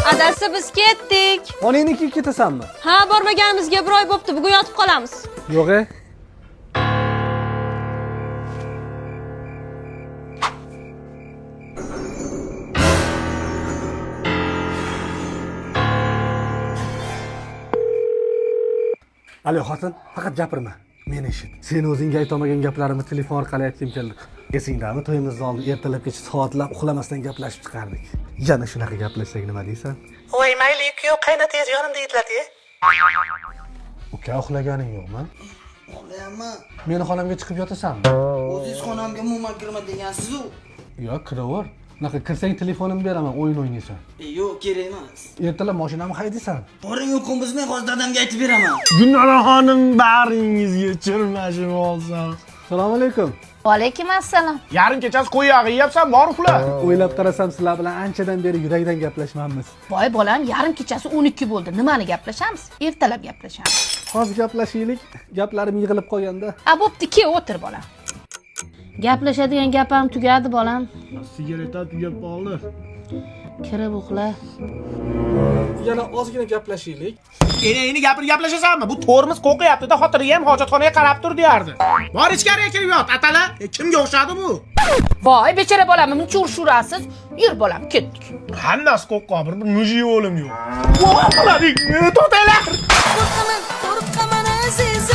Adasi, biz ketdik. Onangnikiga ketasanmi? Ha, bormaganimizga bir oy bo'pti. Bugun yotib qolamiz. Yo'q e. Alo xotin, faqat gapirma. Meni eshit. Sen o'zingga aytolmagan gaplarimni telefon orqali aytgim keldi. Esingdami, to'yimizni oldin ertalabgacha soatlab uxlamasdan gaplashib chiqardik. Yana shunaqa gaplashsak nima deysan? Voy, mayli, kuyov qaynotangiz yonimda edilar-de. Uka, uxlaganing yo'qmi? Uxlayapman. Meni xonamga chiqib yotasanmi? O'zingiz xonamga umuman kirma degansiz-u. Yo'q, kiraver. Unaqa kirsang telefonimni beraman, o'yin o'ynaysan. E, yo'q, kerak emas. Ertalab mashinamni haydaysan. Boring, uyqum buzmang, hozir dadamga aytib beraman. Gulnoraxonim, baringizga chirmashib olsam. Assalomu alaykum. Vaalaykum assalom. Yarim kechasi qo'y yog'i yeyapsan, bor uxla. O'ylab qarasam, sizlar bilan anchadan beri yurakdan gaplashmanmiz. Voy bolam, yarim kechasi 12 bo'ldi. Nimani gaplashamiz? Ertalab gaplashamiz. Hozir gaplashaylik, gaplarim yig'ilib qolganda. A bo'pti, ke o'tir bolam. Gaplashadigan gap ham tugadi bolam. Sigareta tugab qoldi. Kirib uxla. Yana ozgina gaplashaylik. Enangni gapir gaplashasanmi? Bu tormiz qo'qiyapti-da, xotiniga ham hojatxonaga qarab tur deyardi. Bor ichkariga kirib yot, atala. Kimga o'xshadi bu? Voy bechora bolamni muncha urishurasiz. Yur bolam, ketdik. Hammasi qo'qqon, bir mujik o'lim yo'q. Voy, to'xtanglar. Qo'rqaman, qo'rqaman azizim.